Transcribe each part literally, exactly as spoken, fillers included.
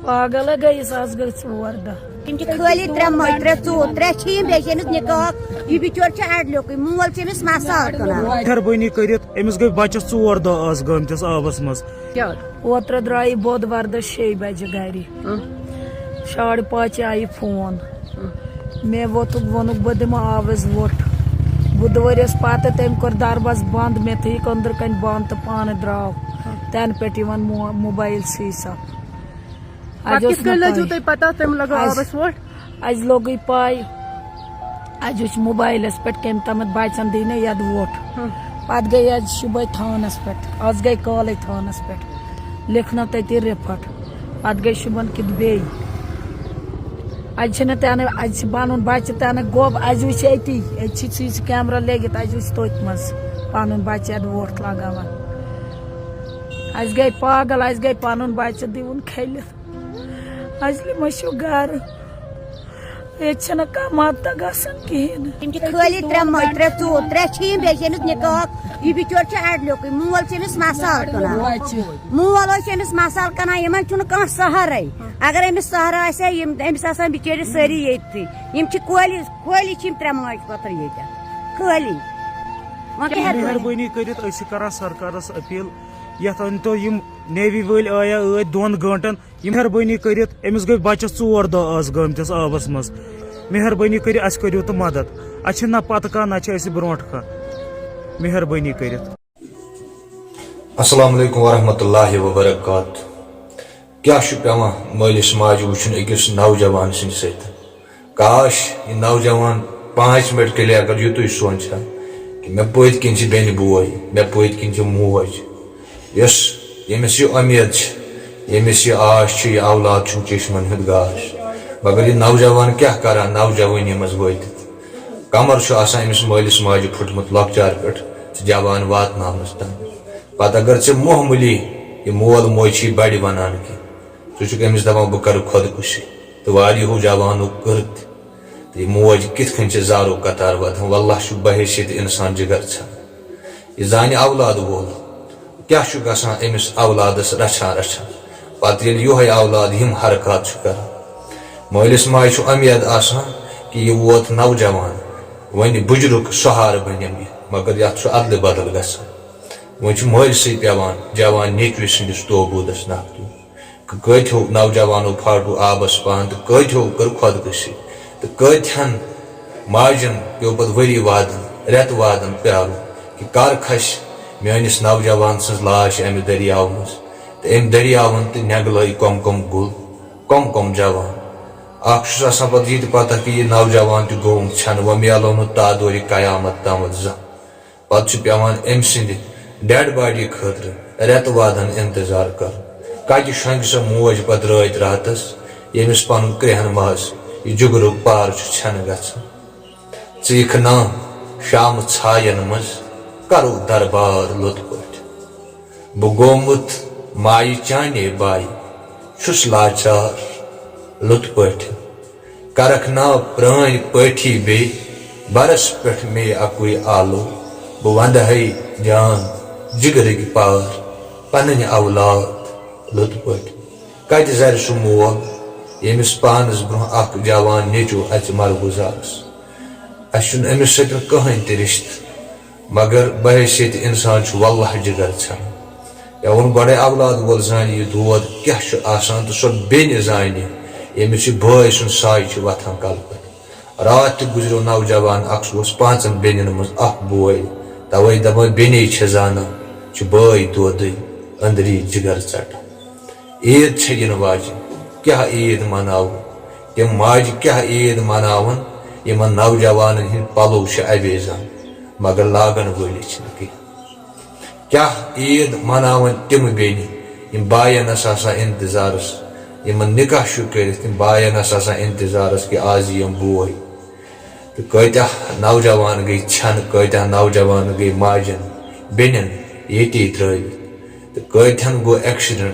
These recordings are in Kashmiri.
پاگل ہے گٔیَس، آز گٔے ژور دۄہ۔ یِم چھِ خٲلی ترٛےٚ مٔہۍ، ترٛےٚ ژوٗر، ترٛےٚ چھِ یِم، بیٚیہِ چھِ أمِس نِکاح اَکھ۔ یہِ بِچور چھُ اَڈٕلیوٚکُے، مول چھُ أمِس مَسالہٕ کٕنان۔ مہربٲنی کٔرِتھ، أمِس گٔے بَچَس ژور دۄہ آز گٲمتِس آبَس منٛز۔ کیٛاہ؟ اوترٕ درٛایہِ بۄدوارِ دۄہ شیٚیہِ بَجہِ گَرِ۔ ہُم۔ ساڑٕ پانٛژِ آیہِ فون۔ ہُم۔ مےٚ ووٚتھُکھ، ووٚنُکھ، "بہٕ دِمہٕ آبَس ووٚٹھ۔" بہٕ دورِس پَتہٕ، تٔمۍ کوٚر دروازٕ بنٛد، مےٚ تھٲیِکھ أنٛدرٕ کَنۍ بنٛد تہٕ پانہٕ درٛاو۔ ہُم۔ تَنہٕ پٮ۪ٹھ یِوان مو-، موبایِل سُچ آف۔ پتہٕ اَسہِ کِتھ اوس نہٕ کٔنۍ لٔج پَے۔ تۄہہِ پتہ تٔمۍ لگٲو اَسہِ، آبَس ووٚٹھ؟ اَسہِ لوٚگُے پَے، اَسہِ وٕچھ موبایلَس پٮ۪ٹھ کٔمۍ تامَتھ بَچَن دی نہٕ یَتھ ووٚٹھ۔ ہُم۔ پَتہٕ گٔے اَسہِ صُبحٲے تھانَس پٮ۪ٹھ، آز گٔے کالَے تھانَس پٮ۪ٹھ، لیکھنٲو تَتہِ رِپورٹ۔ پَتہٕ گٔے شُبَن کِتھ بیٚیہِ۔ اَسہِ چھِنہٕ تہِ نہٕ، اَسہِ چھِ پَنُن بَچہٕ تہِ نہٕ گوٚب، اَسہِ وٕچھ أتی، أتۍ چھِ سی سی کیمرہ لٲگِتھ، اَسہِ وٕچھ تٔتھۍ منٛز پَنُن بَچہٕ اَتہِ ووٚٹھ لگاوان۔ اَسہِ گٔے پاگل، اَسہِ گٔے پَنُن بَچہٕ دیُن کھٔلِتھ۔ اَسہِ ما چھُ گرٕ، ییٚتہِ چھَنہٕ کانٛہہ مدتہ گژھان کِہیٖنۍ۔ یِم چھِ خٲلی ترٛےٚ مٔہۍ، ترٛےٚ ژوٗر، ترٛےٚ چھِ یِم، بیٚیہِ چھِ أمِس نِکاح اَکھ۔ یہِ بِچور چھُ اَڈٕلیوٚکُے، مول چھُ أمِس مَسالہٕ کٕنان۔ مول اوس أمِس مَسالہٕ کٕنان، یِمَن چھُنہٕ کانٛہہ سہارَے۔ اگر أمِس سہارٕ آسہِ ہا، یِم، أمِس آسہٕ ہَن بِچٲرِس سٲری ییٚتھی۔ یِم چھِ کۄلہِ، کۄلہِ چھِ یِم ترٛےٚ ماجہِ پۄتٕر ییٚتٮ۪ن۔ خٲلی۔ وۄنۍ کیٛاہ ہٮ۪کو؟ مہربٲنی کٔرِتھ، أسۍ چھِ کران سرکارس اپیل، یتھ أنۍ تو یِم نیوی وٲلۍ آیا ٲدۍ دۄن گٲنٹن۔ یِم مہربٲنی کٔرِتھ، أمِس گٔے بچس ژور دۄہ آز گٲمتِس آبس منٛز۔ مہربٲنی کٔرِتھ، اسہِ کٔرِو تہٕ مدد۔ اسہِ چھِ نہ پتہٕ کانٛہہ، نہ چھِ اسہِ برونٛٹھ کانٛہہ۔ مہربٲنی کٔرِتھ۔ السلام علیکم ورحمۃ اللہ وبرکاتہ۔ کیٛاہ چھُ پٮ۪وان مٲلِس ماجہِ وٕچھُن أکِس نوجوان سٕنٛدِ سۭتۍ؟ کاش، یہِ نوجوان پانٛژھ منٹ تیٚلہِ اگر یُتُے سونٛچہِ ہا کہِ مےٚ پٔتۍ کِنۍ چھِ بیٚنہِ بوے، مےٚ پٔتۍ کِنۍ چھِ موج، یۄس، ییٚمِس یہِ اُمید چھِ، ییٚمِس یہِ آش چھِ، یہِ اولاد چھُم چشمن ہُنٛد گاش۔ مگر یہِ نوجوان کیٛاہ کران نوجوٲنی منٛز وٲتِتھ؟ کمر چھُ آسان أمِس مٲلِس ماجہِ پھُٹمُت لۄکچار پٮ۪ٹھ تہٕ جوان واتناونس تام۔ پتہٕ اگر ژےٚ معموٗلی یہِ مول موج چھِ بڑِ ونان کینٛہہ، ژٕ چھُکھ أمِس دپان، "بہٕ کرٕ خۄدکُشی"، تہٕ واریاہو جوانو کٔر تہِ۔ تہٕ یہِ موج کِتھ کٔنۍ چھِ زارو قطار واتان؟ واللہ چھُ بحیثیت انسان جگر ژھٮ۪نان۔ یہِ زانہِ اولاد وول، کیٛاہ چھُ گژھان أمِس اولادس رچھان رچھان؟ پتہٕ ییٚلہِ یِہوٚے اولاد یِم حرکات چھُ کران، مٲلِس ماجہِ چھُ اُمید آسان کہِ یہِ ووت نوجوان، وۄنۍ بُجرُک سہارٕ بنٮ۪م یہِ، مگر یتھ چھُ ادلہِ بدل گژھان۔ وۄنۍ چھُ مٲلۍ سٕے پٮ۪وان جوان نیٚچوِ سٕنٛدِس توبوٗدس نکھ دیُن۔ کٲتِہو نوجوانو پھاٹوو آبس پان تہٕ کٲتِہو کٔر خۄدکُشی تہٕ کٲتِہن ماجن پیوٚو پتہٕ ؤری وادن، رٮ۪تہٕ وادن پیارُن کہِ کر کھسہِ میٲنِس نوجوان سٕنٛز لاش امہِ دٔریاو منٛز تہٕ أمۍ دٔریاوَن تہِ نٮ۪نٛگلٲے کۄم کۄم گُل، کۄم کۄم جوان۔ اکھ چھُس آسان پتہٕ یہِ تہِ پتہ کہِ یہِ نوجوان تہِ گوٚوُم ژھٮ۪نہٕ، وۄنۍ میلو نہٕ تادورِ قیامت تامتھ زانٛہہ۔ پتہٕ چھُ پٮ۪وان أمۍ سٕنٛدِ ڈیڈ باڈی خٲطرٕ رٮ۪تہٕ وادن انتظار کرُن۔ کتہِ شۄنٛگہِ سۄ موج پتہٕ رٲتۍ راتس، ییٚمِس پنُن کرٛیہن ماز، یہِ جُگرُک پار چھُ ژھٮ۪نہٕ گژھان۔ ژٕ یِکھ نا شامہٕ ژھاین منٛز، کرو دربار لوٚت پٲٹھۍ۔ بہٕ گوٚمُت مایہِ چانے بایہِ، چھُس لاچار لوٚت پٲٹھۍ۔ کرکھ نا پرٲنۍ پٲٹھی بیٚیہِ، برس پٮ۪ٹھ مے اکُے آلو۔ بہٕ ونٛدٕ ہے جان جگرٕکۍ پار، پنٕنۍ اولاد لوٚت پٲٹھۍ۔ کتہِ زرِ سُہ مول، ییٚمِس پانس برونٛہہ اکھ جوان نیٚچو اژِ مرگُزارس؟ اسہِ چھُنہٕ أمِس سۭتۍ کٕہٕنۍ تہِ رشتہٕ، مگر بحیثیت انسان چھُ واللہ جگر ژھٮ۪نان۔ مےٚ ووٚن گۄڈے اولاد وول زانہِ یہِ دود کیٛاہ چھُ آسان، تہٕ سۄ بیٚنہِ زانہِ ییٚمِس یہِ بٲے سُنٛد سایہِ چھُ وۄتھان کلہٕ پٮ۪ٹھ۔ راتھ تہِ گُزریو نوجوان اکھ، سُہ اوس پانٛژن بیٚنٮ۪ن منٛز اکھ بوے، توے دپان بیٚنے چھےٚ زانان، چھِ بٲے دودٕے أنٛدری جگر ژٹان۔ عیٖد چھےٚ یِنہٕ واجِنۍ، کیٛاہ عیٖد مناوو؟ تِم ماجہِ کیٛاہ عیٖد مناوَن، یِمن نوجوانن ہٕنٛدۍ پلو چھِ اَویزان، مگر لاگن وٲلِس چھِنہٕ کینٛہہ؟ کیٛاہ عیٖد مناوَن تِم بیٚنہِ، یِم باینس آسان انتظارس، یِمن نکاح چھُ کٔرِتھ، تِم باینس آسان انتظارس کہِ آز یِیَم بوے؟ تہٕ کۭتیٛاہ نوجوان گٔے ژھٮ۪نہٕ، کۭتیٛاہ نوجوان گٔے ماجن، بیٚنٮ۪ن ییٚتی ترٲوِتھ، تہٕ کۭتیٛاہن گوٚو accident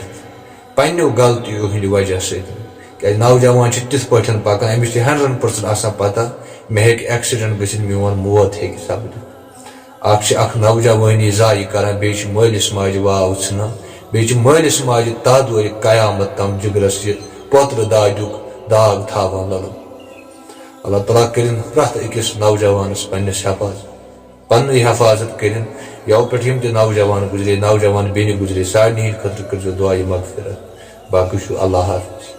پننیو غلطیو ہٕنٛدِ وجہ سۭتۍ۔ کیٛازِ نوجوان چھِ تِتھ پٲٹھۍ پکان، أمِس چھِ hundred percent آسان پتہ، مےٚ ہیٚکہِ accident گٔژھِتھ، میون موت ہیٚکہِ سپدِتھ۔ اکھ چھِ اکھ نوجوٲنی ضایع کران، بیٚیہِ چھِ مٲلِس ماجہِ واو ژھٕنان، بیٚیہِ چھِ مٲلِس ماجہِ تادورِ قیامت تام جگرس یہِ پۄترٕ دادیُک داغ تھاوان لَلہٕ۔ اللہ تعالیٰ کٔرِن پرٛٮ۪تھ أکِس نوجوانَس پنٛنِس حفاظت، پنٛنُے حفاظت کٔرِن۔ یَوٕ پٮ۪ٹھ یِم تہِ نوجوان گُزرے، نوجوان بیٚنہِ گُزرے، سارنٕے ہِنٛدِ خٲطرٕ کٔرۍزیو دُعایہِ مغفرت۔ باقٕے چھُ اللہ حافظ۔